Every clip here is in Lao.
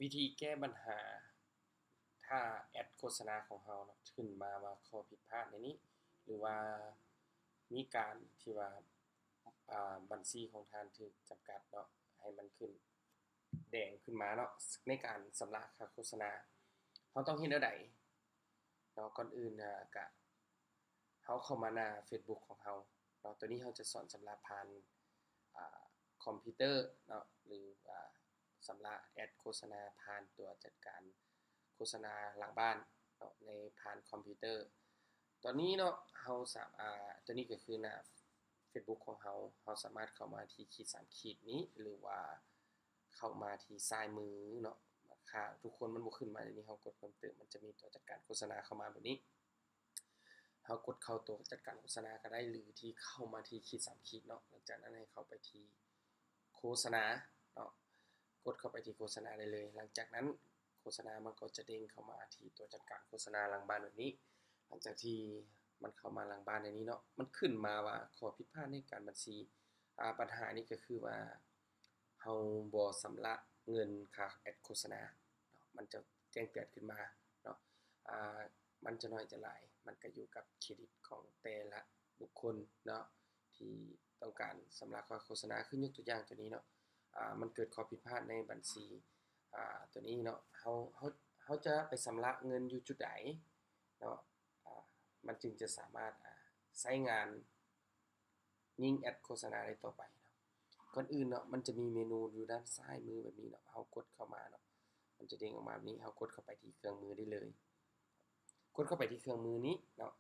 ວິທີແກ້ບັນຫາ ຖ້າແອັດໂຄສະນາຂອງເຮົາເນາະ ຂຶ້ນມາວ່າຂໍ້ຜິດພາດໃນນີ້ ຫຼືວ່າມີການທີ່ວ່າ ອ່າ ບັນຊີຂອງທ່ານຖືກຈຳກັດເນາະ ໃຫ້ມັນຂຶ້ນແດງຂຶ້ນມາເນາະ ໃນການຊຳລະຄ່າໂຄສະນາ ເຮົາຕ້ອງເຮັດແນວໃດເນາະ? ກ່ອນອື່ນນະ ກະ ເຮົາເຂົ້າມາໜ້າເຟສບຸກຂອງເຮົາເນາະ ໂຕນີ້ເຮົາຈະສອນຊຳລະຜ່ານ ອ່າ ຄອມພິວເຕີເນາະ ຫຼືວ່າຊຳລະແອັດໂຄສະນາຜ່ານຕົວຈັດການໂຄສະນາຫຼັງບ້ານເນາະ ໃນຜ່ານຄອມພິວເຕີ. ຕອນນີ້ເນາະ ເຮົາສາມາດ ອ່າ ໂຕນີ້ກໍຄືໜ້າເຟສບຸກຂອງເຮົາ ເຮົາສາມາດເຂົ້າມາທີ່ຂີດສາມຂີດນີ້ ຫຼືວ່າເຂົ້າມາທີ່ຊ້າຍມືເນາະ ຖ້າທຸກຄົນມັນບໍ່ຂຶ້ນມາ ດຽວນີ້ເຮົາກົດເພີ່ມເຕີມ ມັນຈະມີຕົວຈັດການໂຄສະນາເຂົ້າມາແບບນີ້. ເຮົາກົດເຂົ້າຕົວຈັດການໂຄສະນາກໍໄດ້ ຫຼືທີ່ເຂົ້າມາທີ່ຂີດສາມຂີດເນາະ ຫຼັງຈາກນັ້ນໃຫ້ເຂົ້າໄປທີ່ໂຄສະນາເນາະ ກົດເຂົ້າໄປທີ່ໂຄສະນາໄດ້ເລີຍ. ຫຼັງຈາກນັ້ນໂຄສະນາມັນກໍຈະເດ້ງເຂົ້າມາທີ່ຕົວຈັດການໂຄສະນາຫຼັງບ້ານແບບນີ້. ຫຼັງຈາກທີ່ມັນເຂົ້າມາຫຼັງບ້ານໃນນີ້ເນາະ ມັນຂຶ້ນມາວ່າຂໍ້ຜິດພາດໃນການບັນຊີ ອ່າ ບັນຫານີ້ກໍຄືວ່າ ເຮົາບໍ່ຊຳລະເງິນຄ່າແອັດໂຄສະນາເນາະ ມັນຈະແຈ້ງເຕືອນຂຶ້ນມາເນາະ ອ່າ ມັນຈະໜ້ອຍຈະຫຼາຍ ມັນກໍຢູ່ກັບເຄຣດິດຂອງແຕ່ລະບຸກຄົນເນາະ ທີ່ຕ້ອງການຊຳລະຄ່າໂຄສະນາ. ຄືຍົກຕົວຢ່າງຕົວນີ້ເນາະ ອ່າ ມັນເກີດຂໍ້ຜິດພາດໃນບັນຊີ ອ່າ ຕົວນີ້ເນາະ ເຮົາ ເຮົາ ເຮົາຈະໄປຊຳລະເງິນຢູ່ຈຸດໃດເນາະ ອ່າ ມັນຈຶ່ງຈະສາມາດ ອ່າ ໃຊ້ງານ ຍິງແອັດໂຄສະນາໄດ້ຕໍ່ໄປເນາະ. ກ່ອນອື່ນເນາະ ມັນຈະມີເມນູຢູ່ດ້ານຊ້າຍມືແບບນີ້ເນາະ ເຮົາກົດເຂົ້າມາເນາະ ມັນຈະເດ້ງອອກມາແບບນີ້ ເຮົາກົດເຂົ້າໄປທີ່ເຄື່ອງມືໄດ້ເລີຍ ກົດເຂົ້າໄປທີ່ເຄື່ອງມືນີ້ເນາະ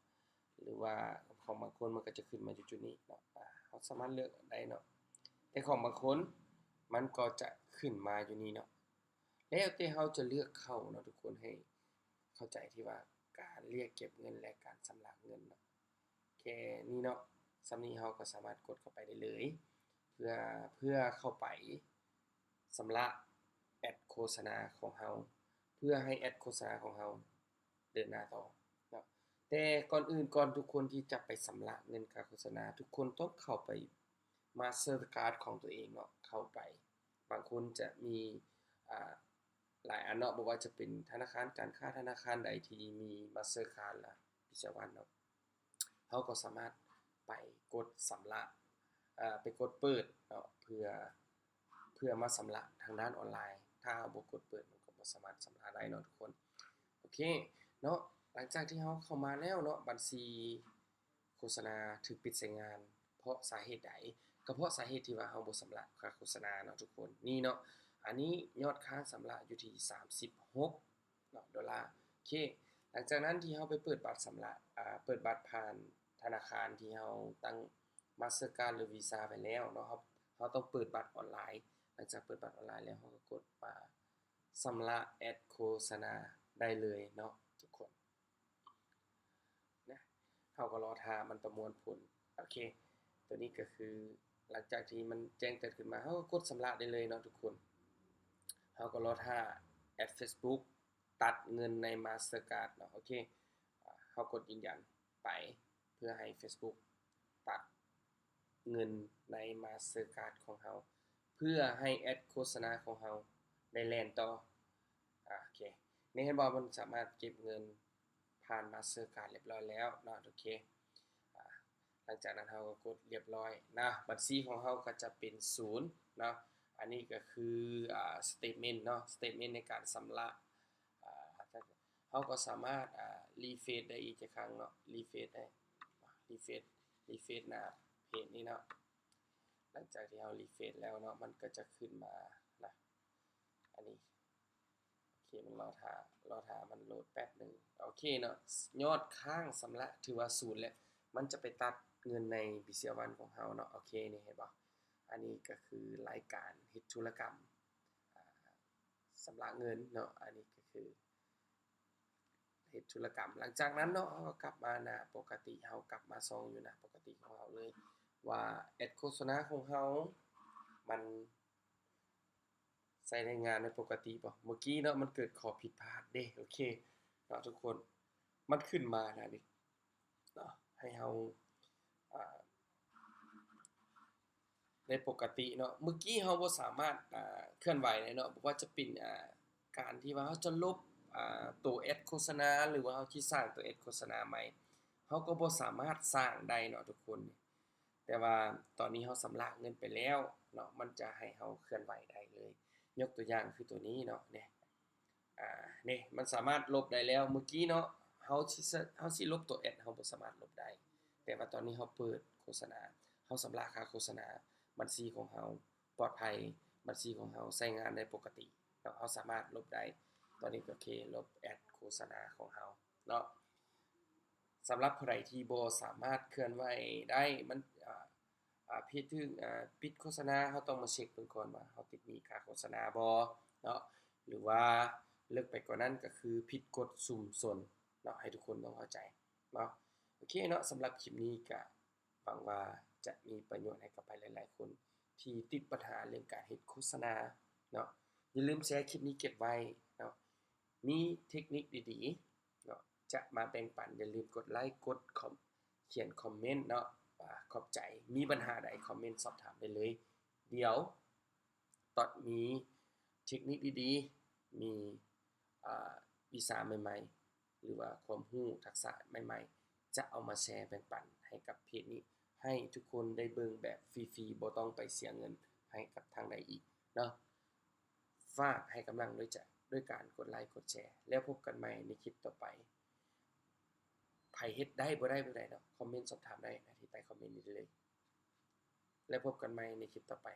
ຫຼືວ່າຂອງບາງຄົນມັນກໍຈະຂຶ້ນມາຢູ່ຈຸດນີ້ເນາະ ອ່າ ເຮົາສາມາດເລືອກໄດ້ເນາະ ແຕ່ຂອງບາງຄົນມັນກໍຈະຂຶ້ນມາຢູ່ນີ້ເນາະ. ແລ້ວແຕ່ເຮົາຈະເລືອກເຂົ້າເນາະ ທຸກຄົນໃຫ້ເຂົ້າໃຈທີ່ວ່າການລຽກເກັບເງິນ ແລະ ການຊຳລະເງິນເນາະ. ແຄ່ນີ້ເນາະ ສ່ຳນີ້ເຮົາກໍສາມາດກົດເຂົ້າໄປໄດ້ເລີຍ ເພື່ອ ເພື່ອເຂົ້າໄປຊຳລະແອັດໂຄສະນາຂອງເຮົາ ເພື່ອໃຫ້ແອັດໂຄສະນາຂອງເຮົາເດີນໜ້າຕໍ່ເນາະ. ແຕ່ກ່ອນອື່ນ ກ່ອນທຸກຄົນທີ່ຈະໄປຊຳລະເງິນຄ່າໂຄສະນາ ທຸກຄົນຕ້ອງເຂົ້າໄປ Mastercard ຂອງຕົວເອງເນາະ ເຂົ້າໄປ ບາງຄົນຈະມີ ອ່າ ຫຼາຍອັນເນາະ ບໍ່ວ່າຈະເປັນທະນາຄານການຄ້າ ທະນາຄານໃດທີ່ມີ Mastercard ລະ Visa One ເນາະ ເຮົາກໍສາມາດໄປກົດຊຳລະ ເອ່ອ ໄປກົດເປີດເນາະ ເພື່ອ ເພື່ອມາຊຳລະທາງດ້ານອອນລາຍ. ຖ້າເຮົາບໍ່ກົດເປີດ ມັນກໍບໍ່ສາມາດຊຳລະໄດ້ເນາະທຸກຄົນ. ໂອເຄເນາະ ຫຼັງຈາກທີ່ເຮົາເຂົ້າມາແລ້ວເນາະ ບັນຊີ ໂຄສະນາຖືກປິດໃຊ້ງານ ເພາະສາເຫດໃດ? ກໍເພາະສາເຫດທີ່ວ່າເຮົາບໍ່ຊຳລະຄ່າໂຄສະນາເນາະທຸກຄົນ. ນີ້ເນາະ ອັນນີ້ຍອດຄ້າງຊຳລະຢູ່ທີ່ສາມສິບຫົກເນາະ ໂດລາ. ໂອເຄ ຫຼັງຈາກນັ້ນທີ່ເຮົາໄປເປີດບັດຊຳລະ ອ່າ ເປີດບັດຜ່ານທະນາຄານທີ່ເຮົາຕັ້ງ Mastercard ຫຼື Visa ໄວ້ແລ້ວເນາະ ເຮົາ ເຮົາຕ້ອງເປີດບັດອອນລາຍ. ຫຼັງຈາກເປີດບັດອອນລາຍແລ້ວ ເຮົາກໍກົດມາຊຳລະແອັດໂຄສະນາໄດ້ເລີຍເນາະທຸກຄົນ. ນະ ເຮົາກໍລໍຖ້າມັນປະມວນຜົນ. ໂອເຄ ຕົວນີ້ກໍຄືຫຼັງຈາກທີ່ມັນແຈ້ງເຕືອນຂຶ້ນມາ ເຮົາກໍກົດຊຳລະໄດ້ເລີຍເນາະທຸກຄົນ. ເຮົາກໍລໍຖ້າແອັດ Facebook ຕັດເງິນໃນ Mastercard ເນາະ. ໂອເຄ ເຮົາກົດຢືນຢັນໄປ ເພື່ອໃຫ້ Facebook ຕັດເງິນໃນ Mastercard ຂອງເຮົາ ເພື່ອໃຫ້ແອັດໂຄສະນາຂອງເຮົາໄດ້ແລ່ນຕໍ່. ອາ ໂອເຄ ນີ້ເຫັນບໍ່ ມັນສາມາດເກັບເງິນ ຜ່ານ Mastercard ລຽບຮ້ອຍແລ້ວເນາະ. ໂອເຄ ອາ ຫຼັງຈາກນັ້ນເຮົາກໍກົດລຽບຮ້ອຍນະ ບັນຊີຂອງເຮົາກໍຈະເປັນສູນເນາະ. ອັນນີ້ກໍຄື ອາ statement ເນາະ statement ໃນການຊຳລະ. ອາ ເຮົາກໍສາມາດ ອາ refresh ໄດ້ອີກຈັກຄັ້ງເນາະ refresh ໄດ້ refresh refresh ໜ້າເພຈນີ້ເນາະ. ຫຼັງຈາກທີ່ເຮົາ refresh ແລ້ວເນາະ ມັນກໍຈະຂຶ້ນມານະ ອັນນີ້ ໂອເຄ ມັນລໍຖ້າ ລໍຖ້າມັນໂຫຼດແປັບໜຶ່ງ. ໂອເຄເນາະ ຍອດຄ້າງຊຳລະຖືວ່າສູນແລ້ວ ມັນຈະໄປຕັດເງິນໃນ Visa One ຂອງເຮົາເນາະ. ໂອເຄ ນີ້ເຫັນບໍ່ ອັນນີ້ກໍຄືລາຍການເຮັດທຸລະກຳ ອາ ຊຳລະເງິນເນາະ. ອັນນີ້ກໍຄືເຮັດທຸລະກຳ. ຫຼັງຈາກນັ້ນເນາະ ເຮົາກໍກັບມາໜ້າປົກກະຕິ ເຮົາກັບມາຊ່ອງຢູ່ໜ້າປົກກະຕິຂອງເຮົາເລີຍ ວ່າແອັດໂຄສະນາຂອງເຮົາມັນ ໃຊ້ໄດ້ງານໄດ້ປົກກະຕິບໍ່? ເມື່ອກີ້ເນາະ ມັນເກີດຂໍ້ຜິດພາດເດ້. ໂອເຄເນາະທຸກຄົນ ມັນຂຶ້ນມາແລ້ວນີ້ເນາະ ໃຫ້ເຮົາ ອ່າ ໄດ້ປົກກະຕິເນາະ. ເມື່ອກີ້ເຮົາບໍ່ສາມາດ ອ່າ ເຄື່ອນໄຫວໄດ້ເນາະ ບໍ່ວ່າຈະເປັນ ອ່າ ການທີ່ວ່າເຮົາຈະລົບ ອ່າ ໂຕແອັດໂຄສະນາ ຫຼືວ່າເຮົາຊິສ້າງໂຕແອັດໂຄສະນາໃໝ່ ເຮົາກໍບໍ່ສາມາດສ້າງໄດ້ເນາະທຸກຄົນ. ແຕ່ວ່າຕອນນີ້ເຮົາຊຳລະເງິນໄປແລ້ວເນາະ ມັນຈະໃຫ້ເຮົາເຄື່ອນໄຫວໄດ້ເລີຍ. ຍົກຕົວຢ່າງຄືໂຕນີ້ເນາະ ນີ້ ອ່າ ນີ້ ມັນສາມາດລົບໄດ້ແລ້ວ. ເມື່ອກີ້ເນາະ ເຮົາຊິ ເຮົາຊິລົບໂຕແອັດ ເຮົາບໍ່ສາມາດລົບໄດ້. ແຕ່ວ່າຕອນນີ້ເຮົາເປີດໂຄສະນາ ເຮົາຊຳລະຄ່າໂຄສະນາ ບັນຊີຂອງເຮົາປອດໄພ ບັນຊີຂອງເຮົາໃຊ້ງານໄດ້ປົກກະຕິເນາະ ເຮົາສາມາດລົບໄດ້. ຕອນນີ້ກໍເຄລົບແອັດໂຄສະນາຂອງເຮົາເນາະ. ສຳລັບຜູ້ໃດທີ່ບໍ່ສາມາດເຄື່ອນໄຫວໄດ້ ມັນ ອ່າ ອ່າ ເພຈຖືກ ອ່າ ປິດໂຄສະນາ ເຮົາຕ້ອງມາເຊັກເບິ່ງກ່ອນວ່າເຮົາຕິດໜີ້ຄ່າໂຄສະນາບໍ່ເນາະ ຫຼືວ່າເລິກໄປກວ່ານັ້ນກໍຄືຜິດກົດຊຸມຊົນເນາະ ໃຫ້ທຸກຄົນຕ້ອງເຂົ້າໃຈເນາະ. ໂອເຄເນາະ ສຳລັບຄລິບນີ້ກໍຫວັງວ່າຈະມີປະໂຫຍດໃຫ້ກັບໃຜຫຼາຍໆຄົນທີ່ຕິດບັນຫາເລື່ອງການເຮັດໂຄສະນາເນາະ. ຢ່າລືມແຊຄລິບນີ້ເກັບໄວ້ເນາະ ມີເທັກນິກດີໆ ເນາະ ຈະມາແບ່ງປັນ. ຢ່າລືມກົດໄລ້ ກົດຄອມ ຂຽນຄອມເມັນເນາະ ວ່າຂອບໃຈ. ມີບັນຫາໃດຄອມເມັນສອບຖາມໄດ້ເລີຍ. ດຽວຕອດມີເທັກນິກດີໆ ມີ ອ່າ ວິຊາໃໝ່ໆ ຫຼືວ່າຄວາມຮູ້ທັກສະໃໝ່ໆ ຈະເອົາມາແຊແບ່ງປັນໃຫ້ກັບເພຈນີ້ ໃຫ້ທຸກຄົນໄດ້ເບິ່ງແບບຟຣີໆ ບໍ່ຕ້ອງໄປເສຍເງິນໃຫ້ກັບທາງໃດອີກເນາະ. ຝາກໃຫ້ກຳລັງດ້ວຍຈະ ດ້ວຍການກົດໄລ້ກົດແຊ ແລ້ວພົບກັນໃໝ່ໃນຄລິບຕໍ່ໄປ. ໃຜເຮັດໄດ້ບໍ່ໄດ້ແບບໃດເນາະ ຄອມເມັນສອບຖາມໄດ້ນະ ທີ່ໃຕ້ຄອມເມັນນີ້ເລີຍ. ແລ້ວພົບກັນໃໝ່ໃນຄລິບຕໍ່ໄປ.